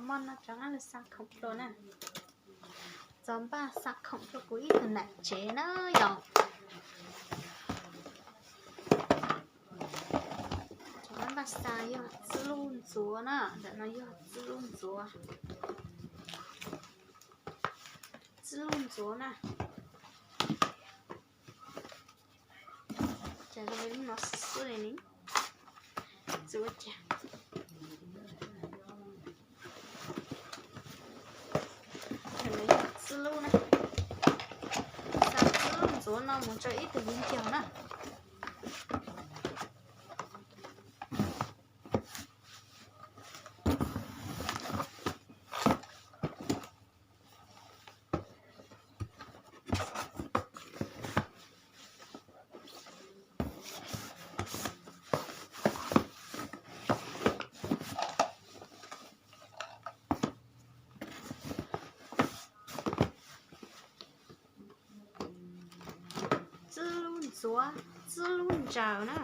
Hmo no rov qab los xa khoom dua na. Txaus npaj xa khoom rau kuv ib tug nam tsev na yom. Rov qab npaj xa yog txwj lub ntxuav na, ntawm no yog txwj lub ntxuav. Txwj lub ntxuav na. Cas zoo li lub no xwb xwb li ne. Txwj lub cas. Txwj lub na. Xa txwj lub ntxuav no mus rau ib tug viv ncaus na. Txwj lub ntxuav, txwj lub ntsaws na.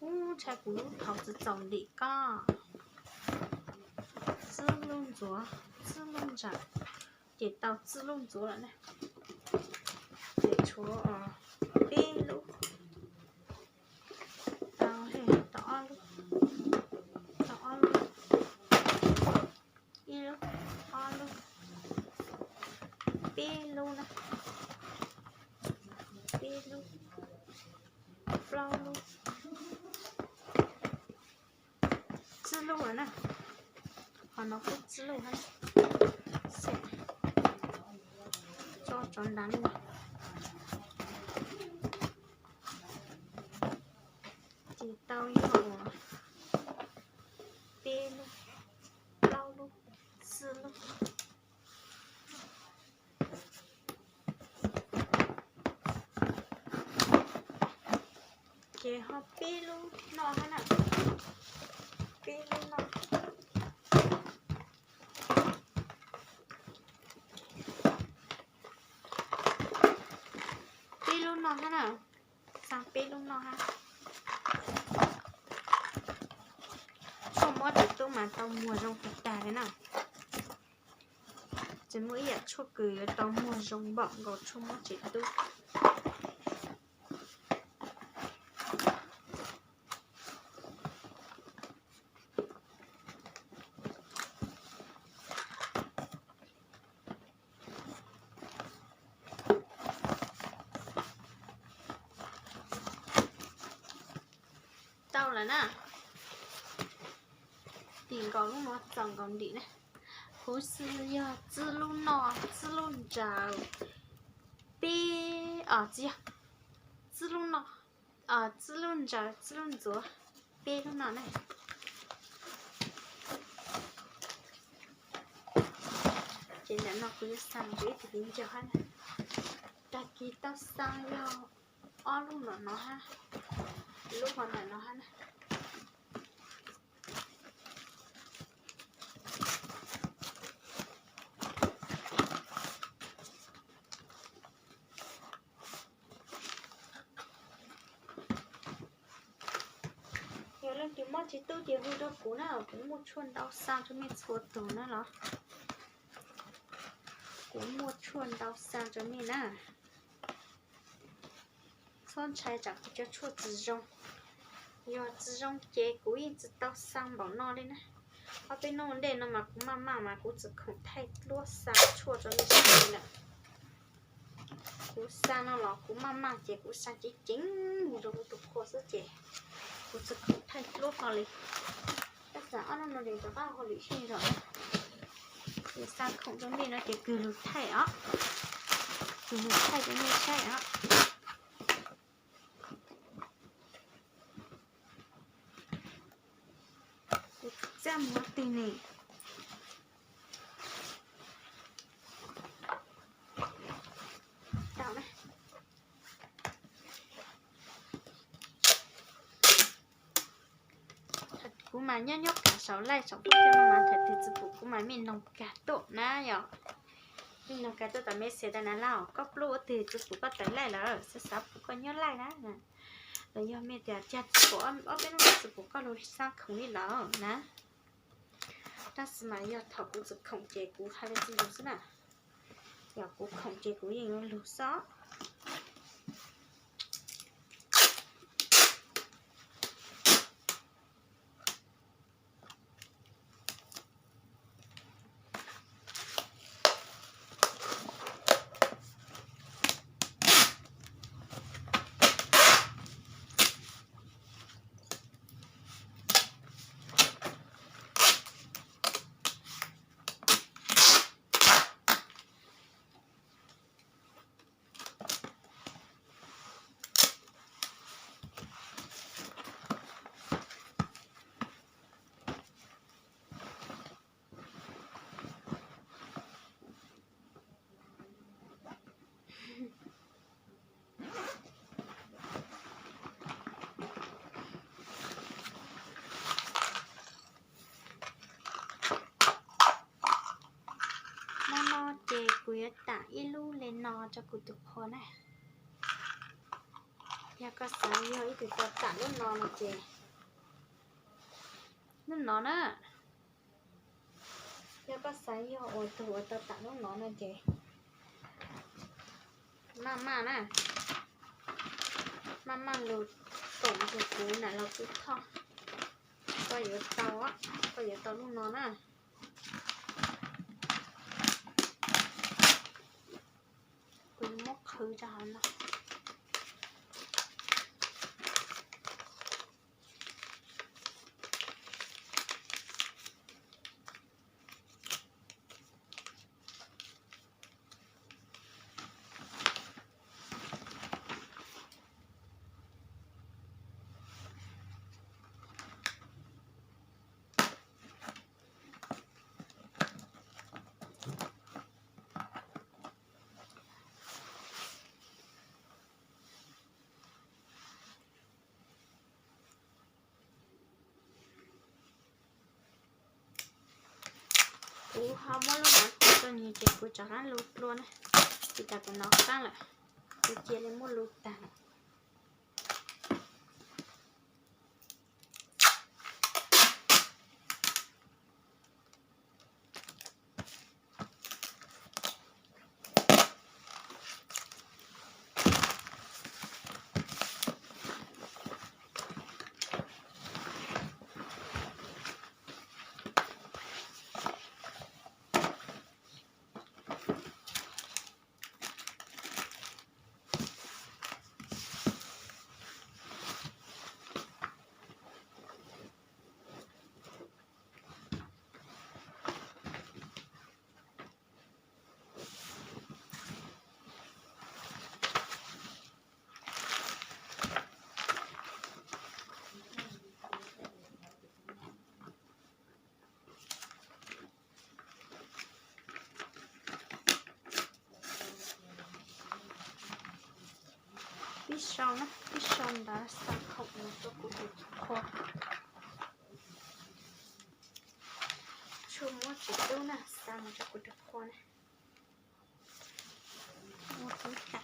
Ub, ntshai kuv lub thaud tsis txaus ntim koj. Txwj lub ntxuav, txwj lub ntsaws, ces tau txwj lub ntxuav lawm na. Ces tshuav peb lub, tau, tau ob lub, tau ob lub, ib lub, ob lub, peb lub na, peb lub, plaub lub. Txwj lub lawm na. Qhov no kuj txwj lub hab. Tso tsov nrad li no. Ces tau yog peb lub, plaub lub, txwj lub. Ces ho peb lub no hab na. Peb lub no. Peb lub no hab na. Xa peb lub no hab. Tshuaj mob tsev tub mas tau muag zoo tag tag li na. Tsis muaj ib yam tshuaj kws yuav tau muag zoo npaum nkaus tshuaj mob tsev tub. Tau lawm na. Tim nkaus lub no txaus nkaus ntim na. Huv xwb yog txwj lub no, txwj lub ntsawm, peb, tsis yog, txwj lub no, txwj lub ntsawm, txwj lub ntxuav, peb lub no na. Ces ntawm no kuv yuav xa rau ib tug viv ncaus hab na. Tag kis tau xa yog ob lub ntawm no hab, lub ho ntawm no hab na. Yog leej twg mob tsev tub ces hu rau kuv na, kuv muaj tshuaj ntau xa rau mej txhua tus na los. Kuv muaj tshuaj ntau xa rau mej na. Txhob ntshai tsam kuv cov tshuaj tsis zoo. Yog tsis zoo ces kuv yeej tsis tau xa npaum no li na. Ob peb hnub ua ntej no mas kuv maj maj mas kuv tsis khoom thaij duab xa tshuaj rau nej saib li lawm. Kuv xa no los kuv maj maj ces kuv xa ceev ceev mus rau kuv tus qhua xwb ces kuv tsis khoom thaij duab ko li. Tab txawm ob hnub no ces rov qab ua lwm xyoo zog. Ces xa khoom rau nej no ces kws lug thaij os, kws lug thaij rau nej saib os. Kuv txaj muag twg ne? Kuv mas nyob nyob kag saum laij saum huab cua no mas thaum twg tsis pum kuv mas mej noog kag tuaj na yom. Mej noog kag tuaj tom message tas na, Lauj, koj pluj ua twg tsis pum koj tawm laij lawm, xav xav pum koj nyob laij na. Los yog mej tias cag tsis pom ob peb lub no tsis pom koj lug xab khoom li lawm na. Tab sis mas yog thaum kuv txawm khoom ces kuv hais li txij nkaus xwb na. Yog kuv khoom ces kuv yeej yuav lug xwb. Hnub no ces kuv yuav tam ib lub li no rau kuv tus qhua na. Yog koj xav yog ib tug tau tam lub no no ces lub no na. Yog koj xav yog ua tug uas tau tam lub no no ces maj maj na, maj maj lug koom rau kuv nam los kuv thoj. Koj yuav tau, koj yuav tau lub no na. Kuv yuav muab qhwv rau hauv no. Kuv ho muab lub no tso tau nws ces kuv rov qab lug dlua na, vim tas kuv nov qab lawm, kuv cia li muab lug tag lawm. Pib sau na, pib sau ntawd xa khoom mus rau kuv tus qhua. Tshuaj muab tsis tub na, xa mus rau kuv tus qhua na. Ua tub tas.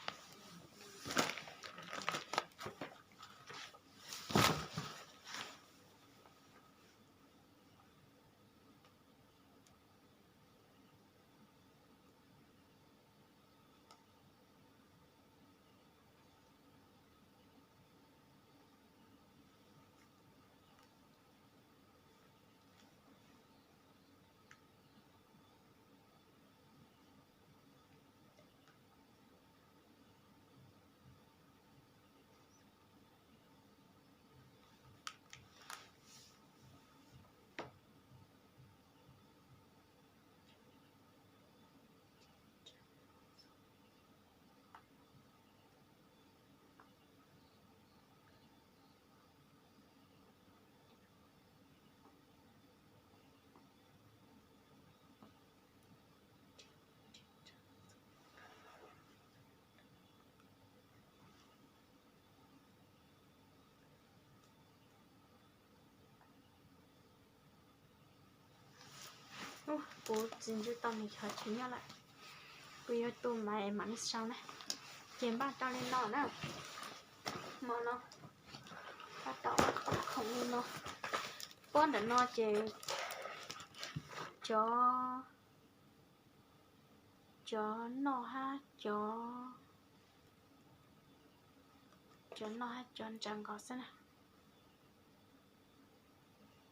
Kuv tsis ntsib tau nws qhov chaw nyob lawm. Kuv yuav tu mas mam li sau na. Ces npaj rau li no na. Hmo no Tab tom pob khoom li no. Pob ntawm no ces cov, cov noj hab cov, cov noj hab cov ntsaws nkaus xwb na.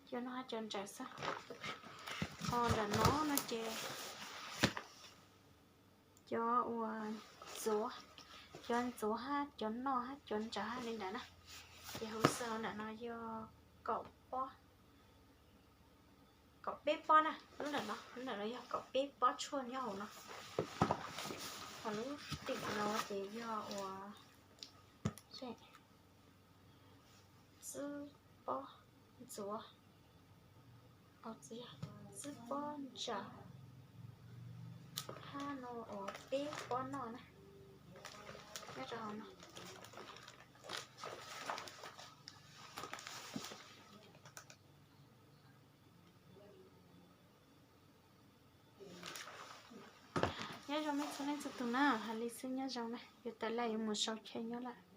Cov noj hab cov ntsaws xwb. Ho ntawm no no ces cov uas ntxuav, cov ntxuav hab cov noj hab cov ntsaws hab li ntawd na. Ces huv xwb ntawm no yog kaum pob, kaum peb pob na. Lub ntawm no, lub ntawm no yog kaum peb pob tshuaj nyob hauv no. Ho lub tim no ces yog uas xwb pob ntxuav, xwb pob ntsaws, hab no uas peb pob noj na. Nyob rau hauv no. Nyob zoo nej txhua leej txhua tus na, hais li xwb nyob zoo na, yuav tawm lawm yuav mus sau chaw nyob lawm.